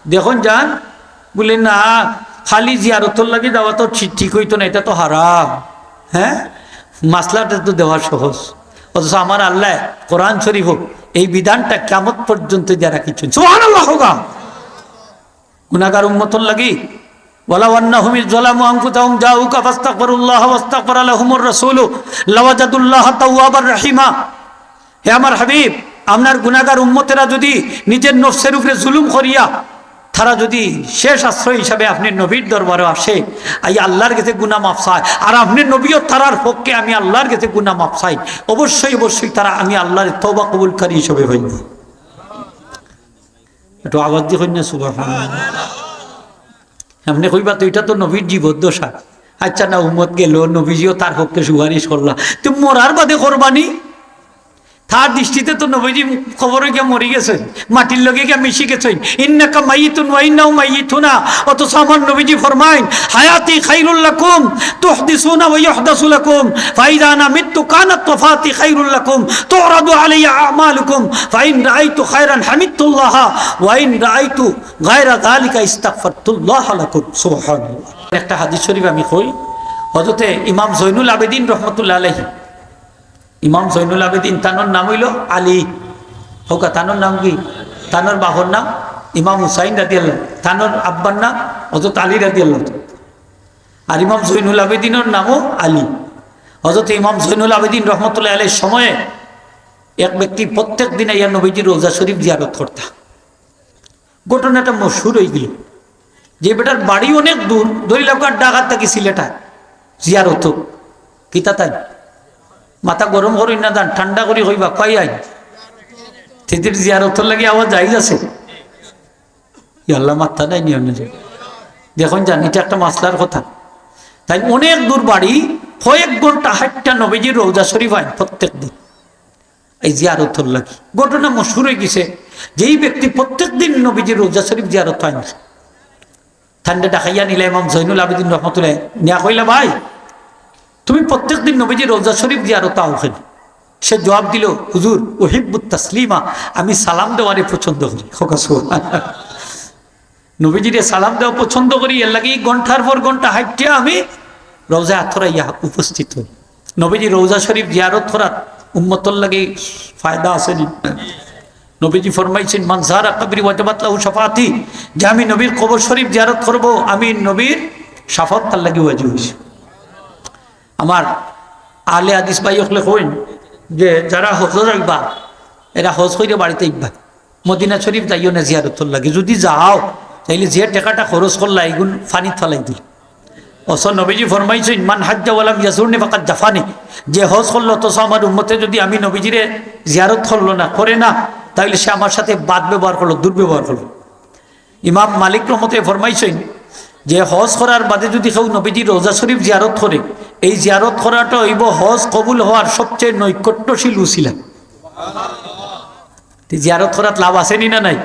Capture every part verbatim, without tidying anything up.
দেখইন যান, বলে, "না, খালি জিয়ারতর লাগি যাওয়া তো ঠিক, ঠিক অইতো না, ইটা তো হারাম।" হ্যাঁ, মাসলাটা তো দেওয়া সহজ, অথচ আমার আল্লায় কোরআন শরীফো এই বিধানটা কিয়ামত পর্যন্ত দিয়া রাখিছইন। সুবহানাল্লাহ কউক্কা। গুনাগার উম্মতর লাগি, "ওয়ালাউ আন্নাহুম ইয যালামু আনফুসাহুম জাউকা ফাস্তাগফিরুল্লাহা ওয়াস্তাগফারা লাহুমুর রাসূলু লাওয়াজাদুল্লাহা তাওয়াবার রাহিমা।" হে আমার হাবিব, আপনার গুনাগার উম্মতেরা যদি নিজের নফসের উপরে জুলুম করিয়া তারা যদি শেষ আশ্রয় হিসাবে আপনি নবীর দরবারো আসে, আইয়া আল্লাহর গেছে গুনা মাফ চায়, আর আপনি নবীও তারার পক্ষে আমি আল্লাহর গেছে গুনা মাফ চাই, অবশ্যই, অবশ্যই তারা আমি আল্লাহর তওবা কবুলকারী হিসাবে পাইব। একটু আওয়াজ দি কইন না, সুবহানাল্লাহ। আপনি কইবা তো, "ইটা তো নবীর জীবদ্দশা।" আচ্ছা, না, উম্মত গেল, নবীজিও তার পক্ষে সুপারিশ করলা, তো মরার বাদে করবানি? তার দৃষ্টিতে তো নবীজি কবরো গিয়া মরি গেছইন, মাটির লগে গিয়া মিশি গেছইন। "ইন্নাকা মাইয়িতুন ওয়া ইন্নাহুম মাইয়িতুনা।" অথচ আমার নবীজি ফরমাইন, "হায়াতি খাইরুল লাকুম, তুহদিসুনা ওয়া ইউহদাসু লাকুম, ফাইদা আনা মিততু কানাত ওয়াফাতি খাইরুল লাকুম, তুরাদু আলাইয়া আমালুকুম, ফাইন রাআইতু খাইরান হামিদতুল্লাহা, ওয়া ইন রাআইতু গায়রা যালিকা ইস্তাগফারতুল্লাহা লাকুম।" সুবহানাল্লাহ। একটা হাদিস শরীফ আমি কই, হযরতে ইমাম জৈনুল আবেদিন রহমতুল্লাহ আলাইহি, ইমাম জৈনুল আবেদিন, তানর নাম অইলো আলী। কউক্কা, তানর নাম কি? তানর বাপর নাম ইমাম হুসাইন রাদিয়াল্লাহু, তানর আব্বার নাম হযরত আলী রাদিয়াল্লাহু। আর ইমাম জৈনুল আবেদিনর নামও আলী। হযরত ইমাম জৈনুল আবেদিন রহমতুল্লাহ আলাইহির সময়ে এক ব্যক্তি প্রত্যেক দিন আইয়া নবীজির রওজা শরীফ জিয়ারত করতা। ঘটনাটা মশহুর অইগেল যে বেটার বাড়ি অনেক দূর, ধরি লাউক্কা ঢাকা থাকি সিলেট আয় জিয়ারতো। কিতা তাই? মাথা গরম করি না যান, ঠান্ডা করি কইবা, কই আই? তেদের জিয়ারতর লাগি আওয়া জায়েজ আছে। ইয়া আল্লাহ, মাথা নাই নি আপনি? দেখইন যান, ইটা একটা মাসলার কথা। তাইন অনেক দূর বাড়ি, কয়েক ঘন্টা হাইট্টা নবীজির রওজা শরীফ আইন প্রত্যেক দিন। এই জিয়ারতর লাগি। ঘটনা মশহুর অইগেছে, যেই ব্যক্তি প্রত্যেক দিন নবীজির রওজা শরীফ জিয়ারত আইন, তানরে ডাকাইয়া নিলা ইমাম জৈনুল আবেদিন রহমতুল্লাহ, নিয়া কইলা, "ভাই, তুমি প্রত্যেক দিন নবীজির রওজা শরীফ জিয়ারত আও কেনে?" সে জবাব দিল, "হুজুর, উহিব্বুত তাসলিমা, আমি সালাম দেওয়ারে পছন্দ করি।" কউক্কা সুবহানাল্লাহ। নবীজিরে সালাম দেওয়া পছন্দ করি, এর লাগি ঘন্টার পর ঘন্টা হাইট্টা আমি রওজা আতহার আইয়া উপস্থিত অই। নবীজি রওজা শরীফ জিয়ারত করাত উম্মতর লাগি ফায়দা আছে নি? নবীজি ফরমাইছইন, "মান যারা কবরি ওয়াজাবাত লাহু শাফাআতি", যে আমি নবীর কবর শরীফ জিয়ারত করব, আমি নবীর শাফাআত তার লাগি ওয়াজিব অইছে। আমার আহলে হাদিস ভাই অকলে কইন যে যারা হজো যাইবা, এরা হজ করিয়া বাড়িত আইবা, মদিনা শরীফ যাইও না জিয়ারতর লাগি। যদি যাও, তাইলে যে টেকাটা খরচ করলা, ইগুন পানিত ফালাই দিলা। অথচ নবীজি ফরমাইছইন, "মান হাজ্জা ওয়ালাম ইয়াজুরনি ফাকাদ জাফানি", যে হজ করলো অথচ আমার উম্মতে যদি আমি নবীজিরে জিয়ারত করলো না, করে না, তাইলে সে আমার সাথে বদ ব্যবহার করলো, দুর্ব্যবহার করলো। ইমাম মালিক রহমতুল্লাহ ফরমাইছইন যে হজ করার বাদে যদি কেউ নবীজির রওজা শরীফ জিয়ারত করে, এই জিয়ারত করাটা অইবো হজ কবুল হওয়ার সবচেয়ে নৈকট্যশীল উসিলা। তে জিয়ারত করাত লাভ আছে নি না নাই?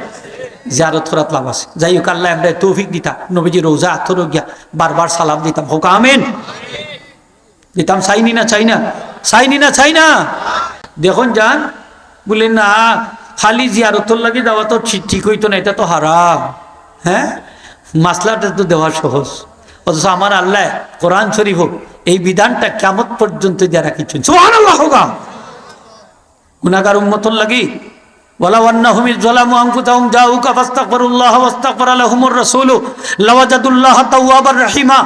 জিয়ারত করাত লাভ আছে। যাই হোক, আল্লায় আমরারে তৌফিক দিতা, নবীজির রওজা আতহারো গিয়া বারবার সালাম দিতাম। কউক্কা আমিন। দিতাম, চাইনি না চাই না? চাইনি না চাই না? দেখইন যান, বলে, "না, খালি জিয়ারতর লাগি যাওয়া তো ঠিক, ঠিক অইতো না, ইটা তো হারাম।" হ্যাঁ, মাসলাটা তো দেওয়া সহজ, অথচ আমার আল্লায় কোরআন শরীফো এই বিধানটা কিয়ামত পর্যন্ত দিয়া রাখিছইন। সুবহানাল্লাহ কউক্কা। গুনাগার উম্মতর লাগি, "ওয়ালাউ আন্নাহুম ইয যালামু আনফুসাহুম জাউকা ফাস্তাগফিরুল্লাহা ওয়াস্তাগফারা লাহুমুর রাসূলু লাওয়াজাদুল্লাহা তাওয়াবার রাহিমা।"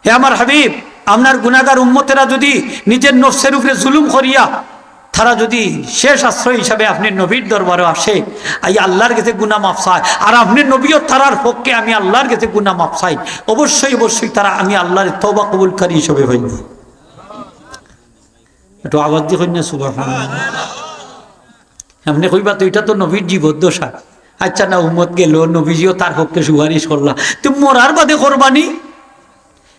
হে আমার হাবিব, আপনার গুনাগার উম্মতেরা যদি নিজের নফসের উপরে জুলুম করিয়া তারা যদি শেষ আশ্রয় হিসাবে আপনি নবীর দরবারো আসে, আইয়া আল্লাহর গেছে গুনা মাফ চায়, আর আপনি নবীও তারার পক্ষে আমি আল্লাহর গেছে গুনা মাফ চাই, অবশ্যই, অবশ্যই তারা আমি আল্লাহর তওবা কবুলকারী হিসাবে পাইব। একটু আওয়াজ দি কইন না, সুবহানাল্লাহ। আপনি কইবা তো, "ইটা তো নবীর জীবদ্দশা।" আচ্ছা, না, উম্মত গেল, নবীজিও তার পক্ষে সুপারিশ করলা, তো মরার বাদে করবানি?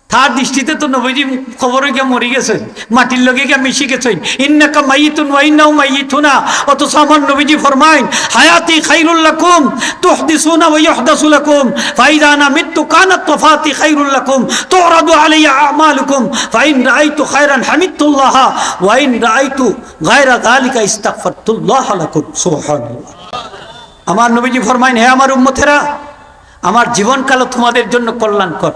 তার দৃষ্টিতে তো নবীজি কবরো গিয়া মরি গেছইন, মাটির লগে গিয়া মিশি গেছইন। "ইন্নাকা মাইয়িতুন ওয়া ইন্নাহুম মাইয়িতুনা।" অথচ আমার নবীজি ফরমাইন, "হায়াতি খাইরুল লাকুম, তুহদিসুনা ওয়া ইউহদাসু লাকুম, ফাইদা আনা মিততু কানাত ওয়াফাতি খাইরুল লাকুম, তুরাদু আলাইয়া আমালুকুম, ফাইন রাআইতু খাইরান হামিদতুল্লাহা, ওয়া ইন রাআইতু গায়রা যালিকা ইস্তাগফারতুল্লাহ লাকুম।" সুবহানাল্লাহ। আমার নবীজি ফরমাইন, "হে আমার উম্মতেরা, আমার জীবনকালও তোমাদের জন্য কল্যাণকর।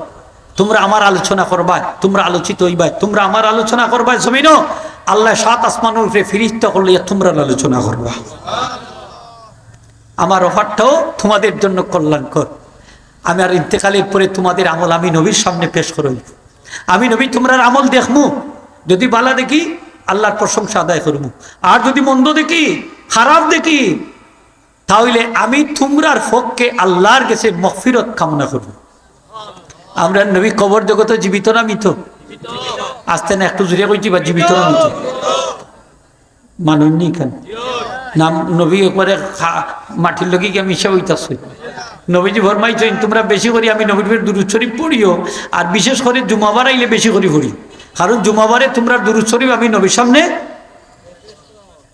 তোমরা আমার আলোচনা করবায়, তোমরা আলোচিত হইবায়, তোমরা আমার আলোচনা করবায় জমিনও। আল্লায় সাত আসমানর উপরে ফিরিস্তা অকল লইয়া তোমরার আলোচনা করবা। আমার ওফাতটাও তোমাদের জন্য কল্যাণকর। আমার ইন্তেকালের পরে তোমাদের আমল আমি নবীর সামনে পেশ করা হইব। আমি নবী তোমরার আমল দেখমু, যদি বালা দেখি আল্লাহর প্রশংসা আদায় করমু, আর যদি মন্দ দেখি, খারাপ দেখি, তাহলে আমি তোমরার পক্ষে আল্লাহর কাছে মাগফিরাত কামনা করমু। আমরার নবী কবর জগতো জীবিত না মৃত? আস্তে না, একটু জোরে কইছি বা, জীবিত না মৃত? মানুষ নি কেন? না, নবী একবারে খা-, মাটির লগে গিয়া মিশা হইতাছে। নবীজি ফরমাইছেন, তোমরা বেশি করি আমি নবীর উপরে দুরূদ শরীফ পড়িও, আর বিশেষ করি জুমাবার আইলে বেশি করি পড়িও, কারণ জুমাবারে তোমরা দুরূদ শরীফ আমি নবীর সামনে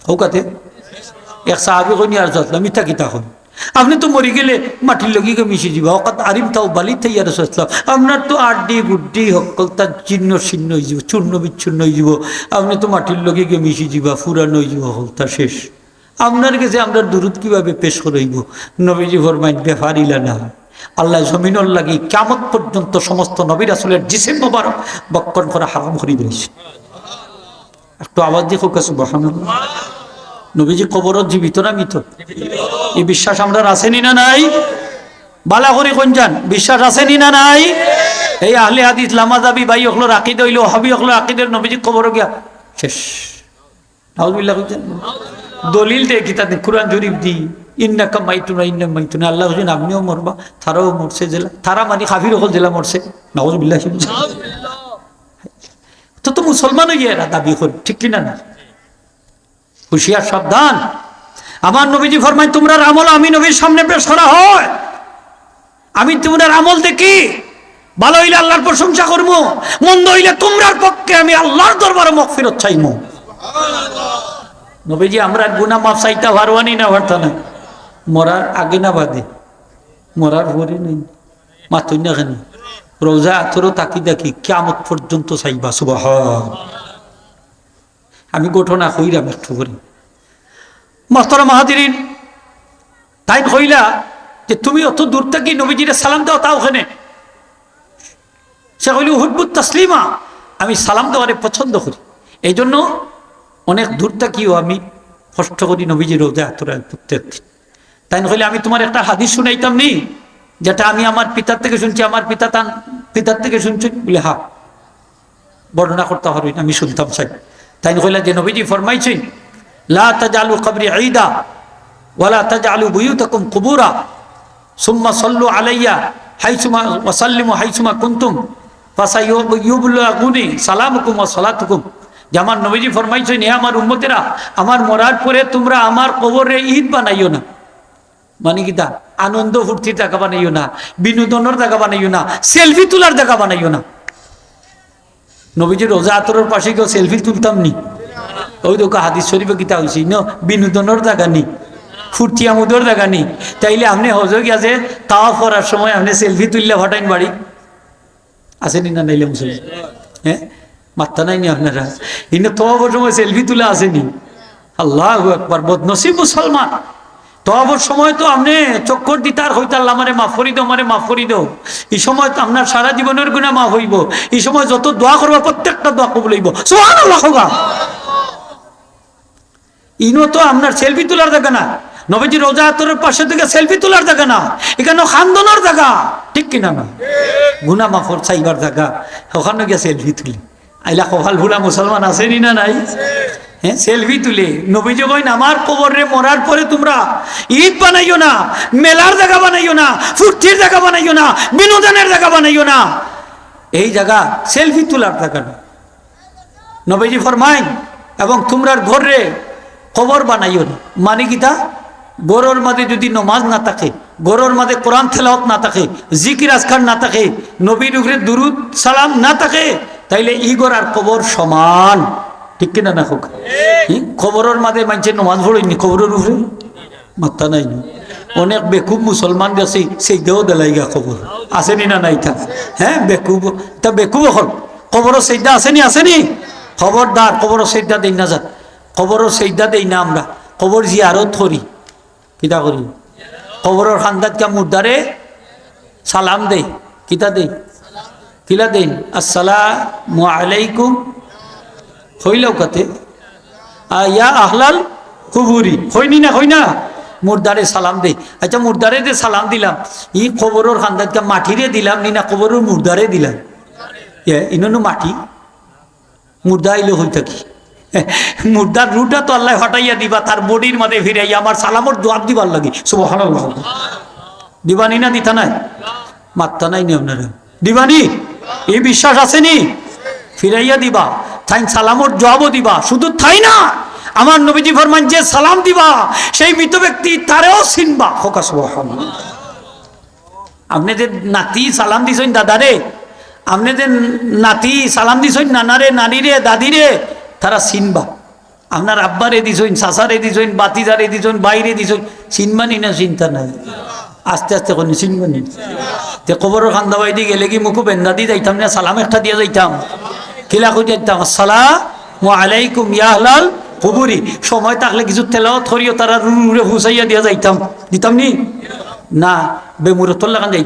হউকাতে। এক সাহাবী কইন, "ইয়া রাসূলুল্লাহ, মিথ্যা কিতা কইন? আপনে তো মরি গেলে মাটির লগে গিয়া মিশি যিবা, ওকাত আরিম তাও বালি তাই ইয়া রাসূলুল্লাহ, আপনার তো আড্ডি গুড্ডি হকলতা ছিন্ন ছিন্ন হই যিবো, চূর্ণ বিচ্ছন্ন হই যিবো, আপনে তো মাটির লগে গিয়া মিশি যিবা, ফুরান হই যিবো, হকলতা শেষ। আপনার গেছে আমরার দুরূদ কিভাবে পেশ করা হইব?" নবীজি ফরমাইন, "ব্যাপার ইলা না, আল্লায় জমিনর লাগি কিয়ামত পর্যন্ত সমস্ত নবী রাসূলের জিসিম মোবারক ভক্ষণ করা হারাম করি দিলাইছে।" একটু আওয়াজ দি কউক্কা সুবহানাল্লাহ। নবীজি কবরো জীবিত না মৃত? এই বিশ্বাস আমরার আছে নি না নাই? বালা করি কইন জান, বিশ্বাস আছে নি না নাই? এই আহলে হাদিস লামাজাবি ভাই অকলর আকিদা অইলো, ওহাবি অকলর আকিদা অইলো নবীজি কবরো গিয়া শেষ। নাউজুবিল্লাহ কইছেন? দলিল দে কিতা দে? কোরআন শরীফ দি, "ইন্নাকা মাইতুন ওয়া ইন্নাহুম মাইতুন।" আল্লায় কইছেন, "আপনেও মরবা, তারাও মরছে।" যেলা, তারা মানি কাফির অকল যেলা মরছে। নাউজুবিল্লাহ। তো, তো মুসলমান অইয়া এরা দাবি করে, ঠিক কিনা না? হুঁশিয়ার সাবধান। আমার নবীজি ফরমাইন, "তোমরার আমল আমি নবীর সামনে পেশ করা হয়, আমি তোমরার আমল দেখি, ভালা অইলে আল্লাহর প্রশংসা করমু, মন্দ অইলে তোমরার পক্ষে আমি আল্লাহর দরবারো মাগফিরাত চাইমু।" নবীজি আমরার গুনা মাফ চাইতা পারবা নি না পারতা না? মরার আগে না বাদে? মরার পরে নাই। মাতইন না কেনে? রওজা আতরো তাকি তাকি কিয়ামত পর্যন্ত চাইবা। সুবহান। আমি ঘটনা কইরাম একটু করি। মোহতারাম হাজিরিন, তাইন কইলা যে, "তুমি অত দূর থাকি নবীজিরে সালাম দেও, তাও কেনে?" সে কইল, "উহিব্বুত তাসলিমা, আমি সালাম দেওয়ারে পছন্দ করি, এই জন্য অনেক দূর থাকিও আমি কষ্ট করি নবীজির রওজা আতরো প্রত্যেক দিন।" তাইন কইলে, "আমি তোমার একটা হাদিস শুনাইতাম নি, যেটা আমি আমার পিতার থেকে শুনছি, আমার পিতা তান পিতার থেকে শুনছি?" বলে, "হ্যাঁ।" বর্ণনা করতা পারইন, আমি শুনতাম চাই। তাইন কইলা যে নবীজি ফরমাইছইন, "লা তাজআলু কবরি ঈদা, ওয়ালা তাজআলু বুয়ুতাকুম কুবুরা, সুম্মা সাল্লু আলাইয়া হাইসুমা ওয়া সাল্লিমু হাইসুমা কুনতুম, ফাসাইয়ুবলাগুনি সালামুকুম ওয়া সালাতুকুম।" যে আমার নবীজি ফরমাইছইন, "হে আমার উম্মতেরা, আমার মরার পরে তোমরা আমার কবররে ঈদ বানাইও না।" মানে কিতা? আনন্দ ফুর্তির জাগা বানাইও না, বিনোদনর জাগা বানাইও না, সেলফি তুলার জাগা বানাইও না। নবীজির রওজা আতরর পাশে কেউ সেলফি তুলতাম নি? ওই দেখো হাদিস শরীফে কিতা অইছে, ইনো বিনোদনর জাগা নি, ফুর্তি আমোদর জাগা নি। তাইলে আপনে হজো গিয়া যে তাওয়াফ করার সময় আপনে সেলফি তুললে ফাটাইন বাড়ি, আছে নি না নাইলে মুসলমান? হ্যাঁ, মাত্তা নাই নি আপনারা? ইনো তওয়াফর সময় সেলফি তুলা আছে নি? আল্লাহু আকবার, বদনসিব মুসলমান। তওয়াফর সময় তো আপনে চক্কর দিতার, কইতার, "আল্লাহ, আমারে মাফ করি দেও, আমারে মাফ করি দেও।" এই সময় তো আপনার সারা জীবনের গুনাহ মাফ অইবো। এই সময় যত দোয়া করবা, প্রত্যেকটা দোয়া কবুল অইবো। সুবহানাল্লাহ কউক্কা। ইনো তো আপনার সেলফি তুলার জাগা না, নবীজির রওজা আতরর পাশে থেকে সেলফি তুলার জাগা না, ইখানো কান্দনর জাগা, ঠিক কিনা না? গুনাহ মাফর চাইবার জাগা, ওখানো গিয়া সেলফি তুলি। আইলা কপাল ফুলা মুসলমান আছে নি না নাই? হ্যাঁ, সেলফি তুলে। নবীজি কইন, "আমার কবররে মরার পরে তোমরা ঈদ বানাইও না, মেলার জাগা বানাইও না, ফুর্তির জাগা বানাইও না, বিনোদনের জাগা বানাইও না।" এই জাগা সেলফি তুলার জাগা না। নবীজি ফরমাইন, "এবং তোমরার ঘররে কবর বানাইও না।" মানে কিতা? ঘরর মাঝে যদি নমাজ না থাকে, ঘরর মাঝে কোরআন তেলাওয়াত না থাকে, জিকির আজকার না থাকে, নবীর উপরে দুরূদ সালাম না থাকে, তাইলে ই ঘর আর কবর সমান। ঠিক কিনা না কউক্কা? ই কবরর মাঝে মানষে নমাজ পড়ইন নি কবরর উপরে? মাত্তা নাই নি। অনেক বেকুব মুসলমান গেছে, সেজদাও দিলাইগা কবর। আছে নি না নাই তা? হ্যাঁ, বেকুব, তা বেকুব অকল। কবরো সেজদা আছে নি, আছে নি? খবরদার, কবরো সেজদা দেই না যান। কবরো সেজদা দেই না আমরা, কবর জিয়ারত করি। কিতা করি? কবরর কান্দাত গিয়া মুর্দারে সালাম দেই। কিতা দেই? কিলা দেই? আসসালামু আলাইকুম। কইলাও কাতে? আ, ইয়া আহলাল কুবুরি। কইনি না, কই না? মুর্দারে সালাম দেই। আচ্ছা, মুর্দারে যে সালাম দিলাম, ই কবরর কান্দাত মাটিরে দিলাম নি না কবরর মুর্দারে দিলাম? ইয়ে, ইনো নু মাটি। মুর্দা আইলে কই থাকি? মুর্দার রুহটা তো আল্লায় ফাটাইয়া দিবা, তার বডির মাঝে ফিরাইয়া আমার সালামর জুয়াব দিবার লাগি। সুবহানাল্লাহ। দিবা নি না দিতা নায়? মাত্তা নাই নি আপনারা? দিবা নি? ই বিশ্বাস আছে নি? ফিরাইয়া দিবা, তাইন সালামর জুয়াবও দিবা। শুধু তাই না, আমার নবীজি ফরমাইন, যে সালাম দিবা, সেই মৃত ব্যক্তি তারেও চিনবা। কউক্কা সুবহানাল্লাহ। আপনে যে নাতি সালাম দিছইন দাদারে, আপনে যে নাতি সালাম দিছইন নানারে, নানিরে, দাদিরে, তারা চিনবা। আপনার আব্বারে দিছইন, চাচারে দিছইন, বাতিজারে দিছইন, ভাইরে দিছইন, চিনবা নি না চিন্তা নাই? আস্তে আস্তে কইন, চিনবা নি? তে কবরর কান্দাবায়দি গেলেগি মুখো বেন্দা দি যাইতাম না, সালাম একটা দিয়া যাইতাম। কিলা কই যাইতাম? আসসালামু আলাইকুম ইয়া আহলাল কুবুরি। সময় থাকলে কিছু তেলাওয়াত করিও, তারা রুরে ফুসাইয়া দিয়া যাইতাম। দিতাম নি? না, বেমুরতর লাখান যাইতাম।